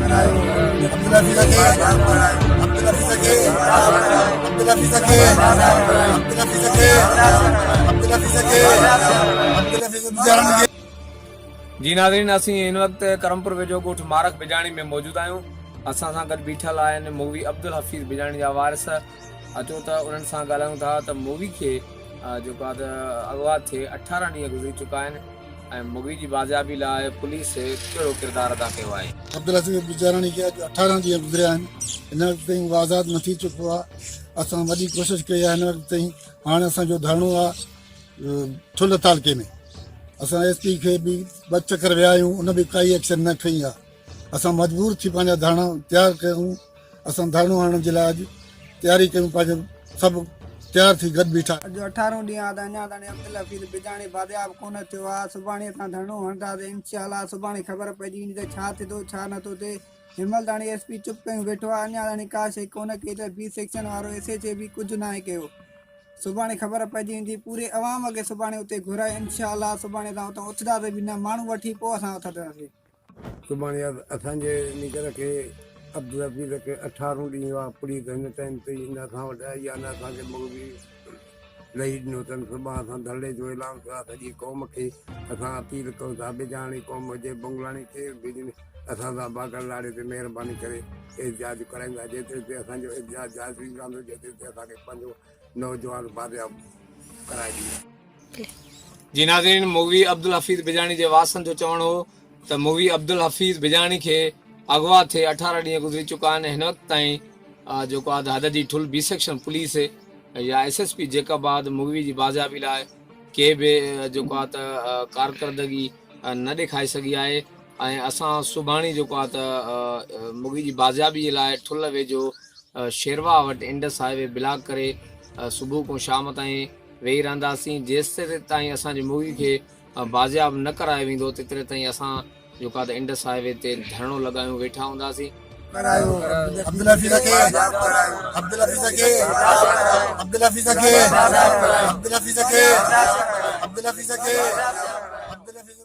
عبدالحفيظ کي عبدالحفيظ کي عبدالحفيظ کي عبدالحفيظ کي عبدالحفيظ کي عبدالحفيظ بجاراڻي کي. جي ناظرين اسين هن وقت ڪرمپور ويجهو ڳوٺ مارک بجاڻي ۾ موجود آهيون اسان سان گڏ بيٺل آهن مووي عبدالحفيظ بجاڻي جا وارث اچو ته انهن سان ڳالهايون ٿا ته مووي کي جيڪو آهي ته اغوا ٿئي 18 ڏينهن گذري چڪا آهن ۽ مغوي جي بازيابي لاء پوليس ڪهڙو ڪردار ادا ڪيو آهي. عبدالحفيظ بجاراڻي کي اڄ 18 ڏينهن گذريا آهن هن وقت تائين هو آزاد نه ٿي چڪو آهي اسان وڏي ڪوشش ڪئي آهي هن وقت تائين هاڻي اسان جو ڌرڻو آهي ٺل تعلقي ۾ اسان ايس پي کي به ٻه چڪر ويا آهيون ان به ڪائي ايڪشن نه کنئي آهي اسان مجبور ٿي پنهنجا ڌرڻا تيار ڪيون اسان ڌرڻو هڻڻ جي لاء اڄ تياري ڪيون پنهنجو سڀ تيار ٿي گڏ بيٺا. اڄ اٺارهون ڏينهن آ ته اڃا تاڻي عبدالحفيظ بجاڻي بازياب ڪونه ٿيو آ، سڀاڻي اسان ڌرڻو هڻنداسين انشاء الله سڀاڻي خبر پئجي ويندي ته ڇا ٿيندو ڇا نٿو ٿئي، هنمهل تاڻي ايس پي چپ ڪيون ويٺو آ اڃا تاڻي ڪا شئي ڪونه ڪئي ته بي سيڪشن وارو ايس ايڇ اي به ڪجهه ناهي ڪيو سڀاڻي خبر پئجي ويندي پوري عوام کي سڀاڻي اتي گهرائي انشاء الله سڀاڻي اسان اتان اٿنداسين به نه ماڻهو وٺي پوء اسان اٿنداسين. سڀاڻي اسان جي نينگر کي عبدالحفيظ کي اٺارهون ڏينهن آ پوليس هن ٽائيم تائين نه اسان وٽ آئي آ نه اسان کي مغوي لهي ڏنو اٿن سڀان اسان ڌرڻي جو اعلان ڪيو آ سڄي قوم کي اسان اپيل ڪيون ٿا بجاڻي قوم هجي بنگلاڻي ڪير به هجن اسان سان باگڙ لاڙي تي مهرباني ڪري احتجاج ڪرائيندا جيتري تي اسان جو احتجاج جاري رهندو جيتري تي اسان کي پنهنجو نوجوان بازياب ڪرائي ڏيندا. جي ناظرين مغوي عبدالحفيظ بجاڻي جي وارثن جو چوڻ هو ته مغوي عبدالحفيظ بجاڻي کي اغوا ٿئي 18 ڏينهن گذري چڪا آهن هن وقت تائين جيڪو آهي حد جي ٺل بي سيڪشن پوليس يا ايس ايس پي جيڪب آباد مغوي جي بازيابي لاء ڪي به جيڪو آهي ته ڪارڪردگي نه ڏيکاري سگهي آهي ۽ اسان سڀاڻي جيڪو آهي ته مغوي جي بازيابي جي لاء ٺل ويجهو شيرواهه وٽ انڊس هاء وي بلاڪ ڪري صبح کان شام تائين ويهي رهنداسين جيستائين اسان جي مغوي کي بازياب نه ڪرايو ويندو تيتري تائين اسان جيڪو آهي ته انڊس هاء وي تي ڌرڻو لڳايون ويٺا هونداسين. عبدالحفيظ کي عبدالحفيظ کي عبدالحفيظ کي عبدالحفيظ کي عبدالحفيظ کي عبدالحفيظ.